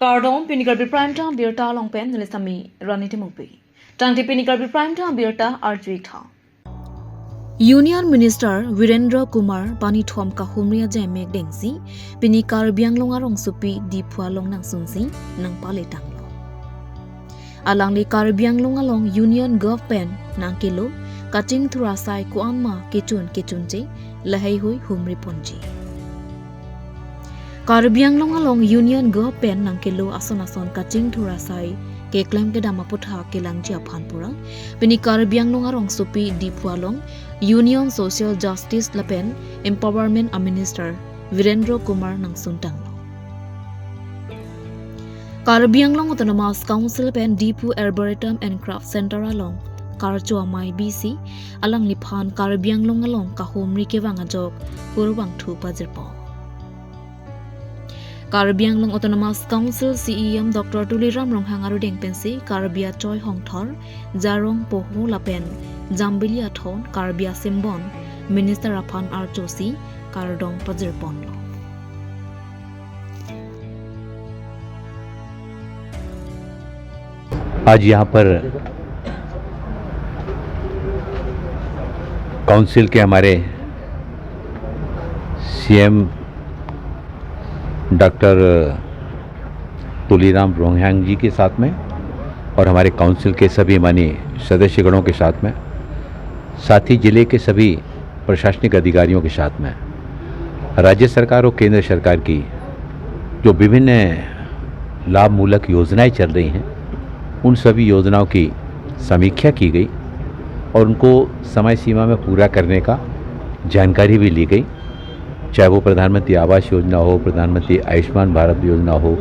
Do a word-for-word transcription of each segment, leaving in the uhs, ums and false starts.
Kardom, pini Karbi Prime Time birta along pen neli Sami Rani Timungpi. Tangte pini Karbi Prime Time birta arju-ik tha. Union Minister Virendra Kumar banithom kahumri ajaimek dengsi pini Karbi Anglong arongsopi Diphu along nangsunsi nangpaletanglo. Alangli Karbi Anglong along Union Govt pen nangkelo kachingthur asai ko-an ma kechun kechunche laheihui humri ponji. Karbi Anglong along Union Govt pen nangkelo ason ason kachingthur asai keklem kedam aputhak kelangji aphan pura pini Karbi Anglong arongsopi Diphu along Union Social Justice lapen Empowerment a Minister Virendra Kumar nangsuntanglo. Karbi Anglong Autonomous Council pen Diphu Arboretum and Craft Center along karcho amei bisi alangliphan Karbi Anglong along kahumri kevang ajok kurvangthu pajirpo. Karbi Anglong Autonomous Council C E M Doctor Tuliram Ronghang arudeng pensi Karbi achoi hongthor, jarong poho lapen jambili athon Karbi asimbon Minister aphan archosi kardom pajirponlo. आज यहाँ पर काउंसिल के हमारे CM doctor Tuliram रोंगहांग जी के साथ में और हमारे काउंसिल के सभी माननीय सदस्यगणों के साथ में, साथ ही जिले के सभी प्रशासनिक अधिकारियों के साथ में राज्य सरकार और केंद्र सरकार की जो विभिन्न लाभमूलक योजनाएं चल रही हैं, उन सभी योजनाओं की समीक्षा की गई और उनको समय सीमा में पूरा करने का जानकारी भी ली गई। चाहे वो प्रधानमंत्री आवास योजना हो, प्रधानमंत्री आयुष्मान भारत योजना हो,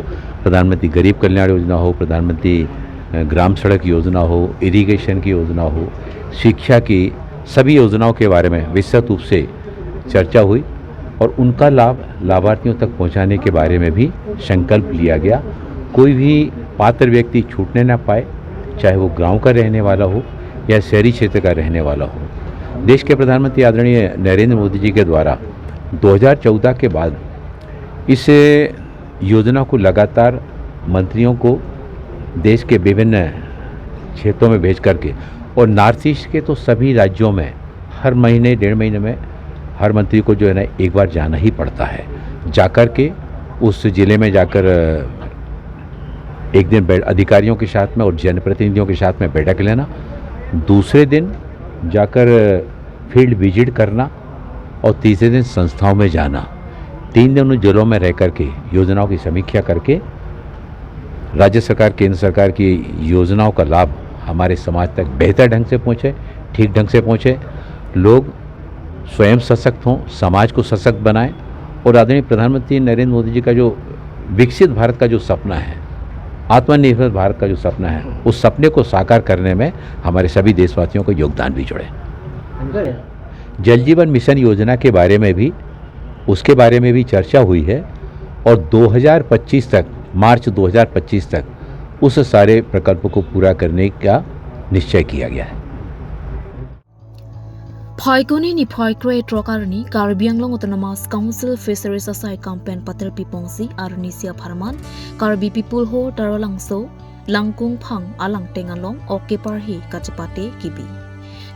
प्रधानमंत्री गरीब कल्याण योजना हो, प्रधानमंत्री, अ, ग्राम सड़क योजना हो, इरिगेशन की योजना हो, शिक्षा की, सभी योजनाओं के बारे में विस्तृत रूप से चर्चा हुई और उनका लाभ लाभार्थियों तक पहुंचाने के बारे में भी संकल्प लिया गया। कोई भी पात्र व्यक्ति छूटने ना पाए, चाहे वो गांव का रहने वाला हो या शहरी क्षेत्र का रहने वाला हो। देश के प्रधानमंत्री आदरणीय नरेंद्र मोदी जी के द्वारा दो हज़ार चौदह के बाद इस योजना को लगातार मंत्रियों को देश के विभिन्न क्षेत्रों में भेज करके, और नॉर्थ ईस्ट के तो सभी राज्यों में हर महीने, डेढ़ महीने में हर मंत्री को जो है ना, एक बार जाना ही पड़ता है। जाकर के उस जिले में जाकर, अ, एक दिन बैठ-, अधिकारियों के साथ में और जनप्रतिनिधियों के साथ में बैठक लेना, दूसरे दिन जाकर, अ, फील्ड विजिट करना और तीसरे दिन संस्थाओं में जाना। तीन दिन उन जिलों में रह करके योजनाओं की समीक्षा करके राज्य सरकार, केंद्र सरकार की योजनाओं का लाभ हमारे समाज तक बेहतर ढंग से पहुंचे, ठीक ढंग से पहुंचे, लोग स्वयं सशक्त हों, समाज को सशक्त बनाएं और आदरणीय प्रधानमंत्री नरेंद्र मोदी जी का जो विकसित भारत का जो सपना है, आत्मनिर्भर भारत का जो सपना है, उस सपने को साकार करने में हमारे सभी देशवासियों का योगदान भी जुड़े। जल जीवन मिशन योजना के बारे में भी, उसके बारे में भी चर्चा हुई है और दो हज़ार पच्चीस तक, मार्च दो हज़ार पच्चीस तक उस सारे प्रकल्प को पूरा करने का निश्चय किया गया है। Phaikuni niphai krethrok arni Karbi Anglong Autonomous Council Fisheries asai kam pen paterpi pongsi arnisi apharman Karbi People Hall Taralangso Langkungphang alangteng along ok keparhi kachepate kibi.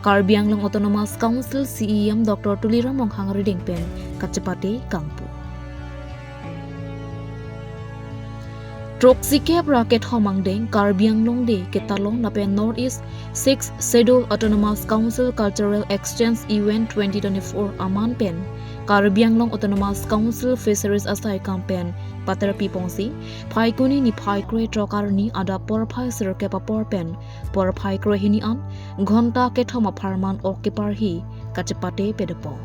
Karbi Anglong Autonomous Council C E M Doctor Tuliram Ronghang arideng pen kachepate kangpu. Throksi kep ra kethom angdeng Karbi Anglong Day ketalon lapen North East Sixth Schedule Autonomous Council Cultural Exchange Event twenty twenty-four aman pen Karbi Anglong Autonomous Council Fisheries asai kam pen paterpi pongsi Phaikuni niphai krethrok arni adap porphai sirkep apor pen porphai krehini an ghonta kethom apharman ok keparhi kachepate pedopon.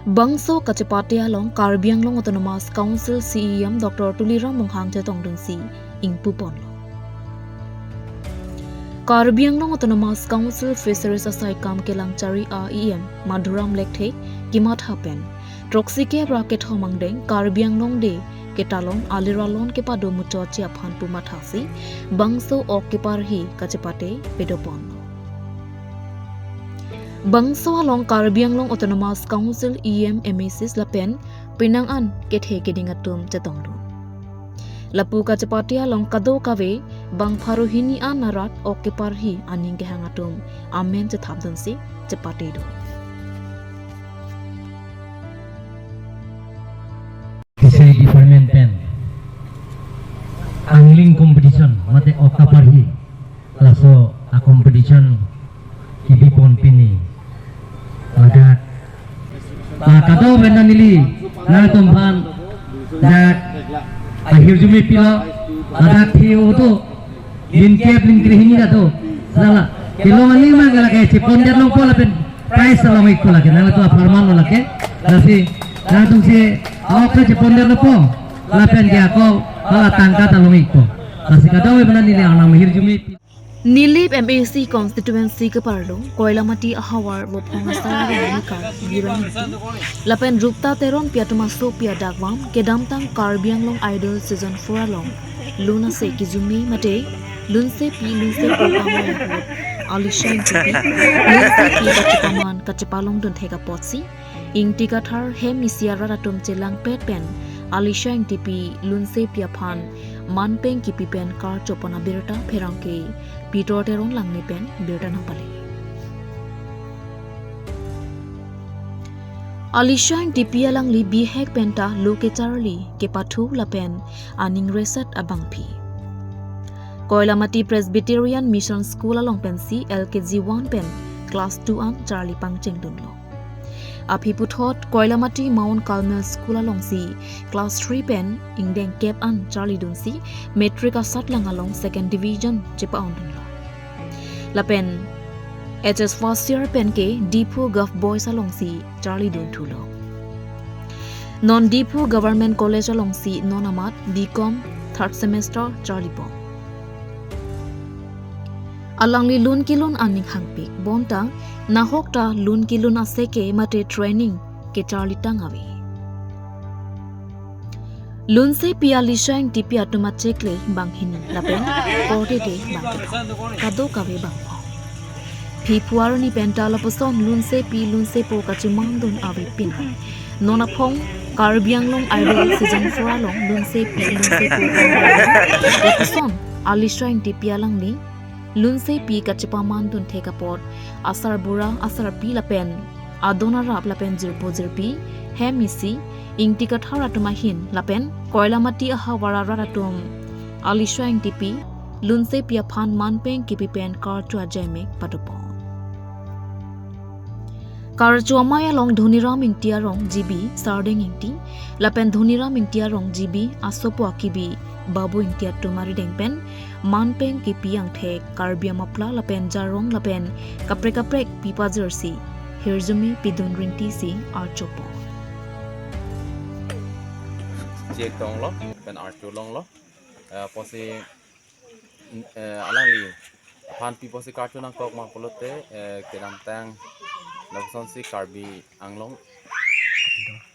Bangso kachepate along Karbi Anglong Autonomous Council C E M Doctor Tuliram Ronghang chetongdunsi ingpuponlo. Karbi Anglong Autonomous Council Fisheries asai kam kelang chari a E M Madhuram Lekthe kematha pen throksi kep ra kethom angdeng Karbi Anglong Day ketalon aliralon kepado muchotji aphan pumathasi bangso ok keparhi kachepate pedopon. Bangso along Karbi Anglong Autonomous Council E M, M A Cs lapen penang an kethe keding atum chetongdun. Lapu kachepate along kadokave bang pharo hini an arat ok keparhi aning kehang atum amen chethapdunsi chepate do. Fishery Department pen angling competition mate ok kaparhi laso a-competition kibipon pini. Ladak, ah, kadokave neli nangtumphan dak ahirjume pilo, ladak thi-o do, lim kep lim kre hini ta do. Sala kelong aling mang lake chepondetlo po lapen prize along-ikpo lake, nangtum apharman lo lake. Lasi nangtumsi a-ok ta chepondetlo po lapen ke ako hala tangka ta long-ikpo. Lasi kadokave neli anam ahirjume pi- Nilip M A C constituency keparlo Koilamati ahavar Vophong asar arong Nikar Biran Ingti lapen Rupta Teronpi atum asopi adakvam kedamtang Karbi Anglong Idol Season four along lun ase kijume mate lunsepi lunsepo pamai ahut Alisha Ingtipi lunsepi kachepaman kachepalongdun thek apotsi Ingti Kathar hem isi arat atum chelangpet pen Alisha Ingtipi lunsepi aphan manpeng kipi pen karchopon abirta pherangke Peter Teron Langne pen birta nangpale. Alisha Ingtipi alangli bihek penta lo kecharli kepathu lapen aning reset abangpi. Koilamati Presbyterian Mission School along pensi L K G one pen class two an charli pangchengdunlo. Aphi puthot Koilamati Mount Carmel School alongsi class three pen ingdeng kep an charlidunsi matric asatlang along second division chepa-ongdunlo. Lapen H S first year pen ke Diphu Girls Boys alongsi charlidunthulo. Non Diphu Government College alongsi non amat B Com third semester charlibom. Alangli lun kelun aning hangpik bonta nahok ta lun kelun aseke mate training kecharlitang ave. Lunsepi Alisha Ingtipi atum achekle bang hini lapen kordede bang kethom, kadokave bang pharo. Phiphu arni penta lapuson lunsepi lunsepo kachemangdun ave pin. Non aphong Karbi Anglong Idol Season four along lunsepi lunsepo lapuson Alisha Ingtipi alangli lunsepi kachepamandun thek apot asarbura asarpi lapen adon arap lapen jirpo jirpi hem isi Ingti Kathar atum ahin lapen Koilamati ahavar arat atum Alisha Ingtipi lunsepi aphan manpeng kipi pen karcho ajaimek padopon. Karcho amei along Dhoniram Ingti arong G B Sardeng Ingti lapen Dhoniram Ingti arong G B asopo akibi Babu Ingti atum arideng pen manpeng kipi angthek Karbi amapla lapen jarong lapen kaprek kaprek pipajirsi hirjume pidun ringtisi archopon. Chek tonglo pen archo longlo. Eh, apotsi, eh, alangli aphan pi apotsi karcho nangkok ma pulote, eh, kedamtang lapusonsi Karbi Anglong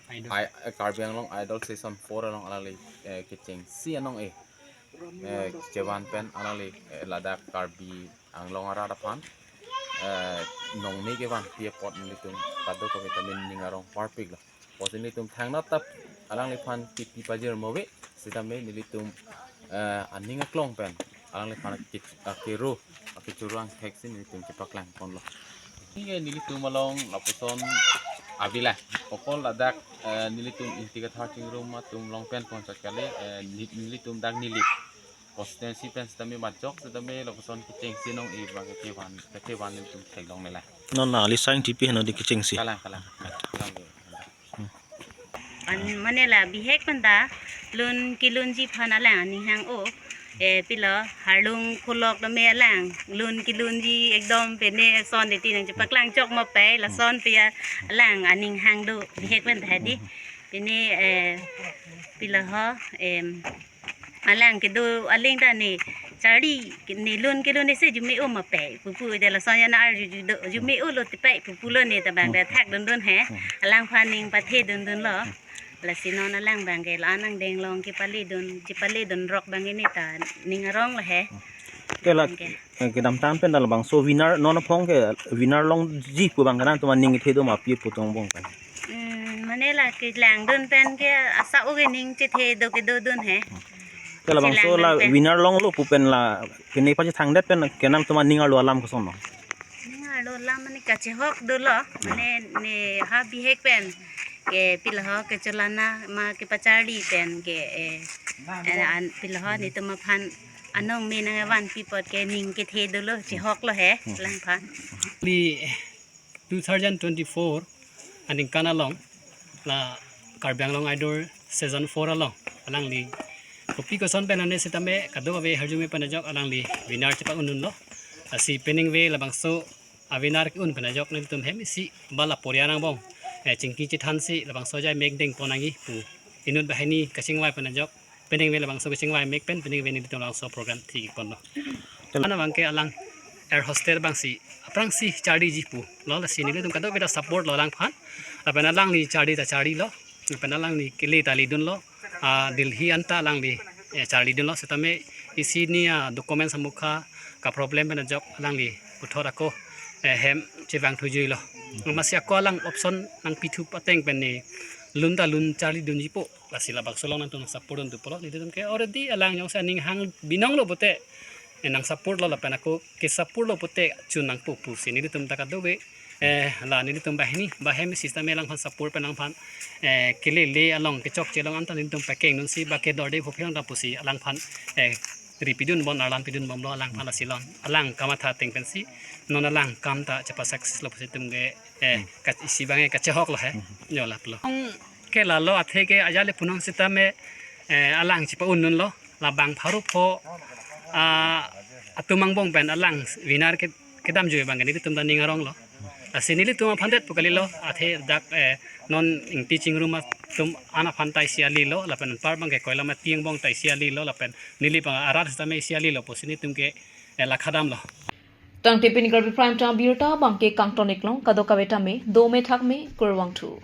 Idol. Ai-, eh, Karbi Anglong Idol Season four along alangli, eh, kechengsi anong, eh, eh, chevan pen alangli, eh, ladak Karbi Anglong arat aphan, eh, nongne kevanpi apot nelitum kadokave ta ning arong parpiklo. Apotsi nelitum thangnat ta alangliphan kipi pajirmo ave, sitame nelitum, eh, aning aklong pen alangliphan ki-, akero, akechoro angthek si nelitum kepaklang ponlo. Neli nelitum along lapuson avila, okol ladak, eh, nelitum Ingti Kathar Chingrum atum along pen pon chot kali, eh, ne-, nelitum dak Nilip constituency pen sitame majok sitame lapuson kechengsi nong-e abang kethevan, kethevan nelitum theklongle. Non na Alisha Ingtipi henlo di kechengsi. Kalang, kalang. Kalang. An mane la bihek penta lun kelunji aphan alang aning hang-o. Eh, pilo harlung pholok tame alang lun kelunji ekdom pene son deti nangchepaklang chok ma pai lason pe alang aning hang do bihek penta di. Pene, eh, pilo ho, em, alang kedo aling ta ne charli ne lun kelun isi jume-o ma pai pupu de lason ya na arju ju do jume-o lo tipai pupu lo ne ta bang de thakdundun he. Alangphan ning pathedundunlo. Lasi non alang bang ke la nangdeng long kepaledun, kepaledun rok bang ini ta ning arong lo he. Ke la, bang ke, eh, kedamtang pen dalabangso winner non aphong ke winner longji pu bang ke nangtum aning kethe do ma pi pu tong bong pen. Hmm, mane la kelangdun pen ke asa-o ke ning chethe do kedodun he. Te labangso la chelang pen winner longlo pu pen la pine pachethangdet pen ke nangtum aning arlo alam koson lo? Ning arlo alam mane kachehok dolo, mane ne ha bihek pen ke pilaho kecholana ma kepacharli pen ke, eh, eh, an pilaho netum aphan anong me nangvanpi apot ke ning kethe dolo, chehoklo he, alangphan. Di two thousand twenty-four aningkan along la Karbi Anglong Idol season four along alangli kopi koson pen ane sitame kadokave ahirjume pen ajok alangli winner chepa-un-unlo. Lasi peningve labangso a-winner un pen ajok nelitum hem isi bala porya angbong, eh, chingki chethansi labangso ajai mek dengpon nangji pu inut banghini kachingvai pen ajok peningve labangso kachingvai mek pen peningve nelitum labangso program thik ponlo. Ana abangke alang air hostess abangsi aphrangsi charliji pulo, lasi nelitum kadokave ta support lo alangphan. Lapen alangli charli ta charlilo, lapen alangli kele ta ledunlo. Ah, Delhi anta alangli, eh, charlidunlo, sitame isi ni a-document samukha ka-problem pen ajok alangli puthot ako, eh, hem chevang thujuilo. Amatsi ako alang option nangpithu ateng pen ne lun ta lun charlidunjipo. Lasi labangso along nangtum nang support dun tu pulo, nelitum ke already alang jongsi aning hang binonglo pute, eh, nang support lo lapen ako ke support lo pute chun nangpo pusi nelitum ta kadokave, eh, la nelitum banghini, ba hem sitame alangphan support pen alangphan, eh, kelele along kechokche along anta nelitum pakeng dunsi ba kedorde phophi along ta pusi alangphan, eh, ripidun bom, arlam pidun bomlo alangphan. Lasi along alang kamatha ateng pensi non alang kam ta chepa-success lo pusi itum ke, eh, ka isi abangke kachehoklo he. Yo, laplo. Ong ke lalo athe ke ajale punong sitame, eh, alang chepa-un-unlo. Labang pharo pho, ah, atum angbong pen alang winner ke, kedamjui abangke nelitum ta ning aronglo. Lasi nelitum aphan det pu kalilo, athe dak, eh, non ingti chingrum atum an aphan ta isi alilo, lapen anpar abangke koilam ati angbong ta isi alilo, lapen neli abang arat sitame isi alilo pusi nelitum ke, eh, la khadamlo. Tangte pini Karbi Prime Time abirta abangke kangton-iklong, kadokave tame dome thakme, kurvangthu.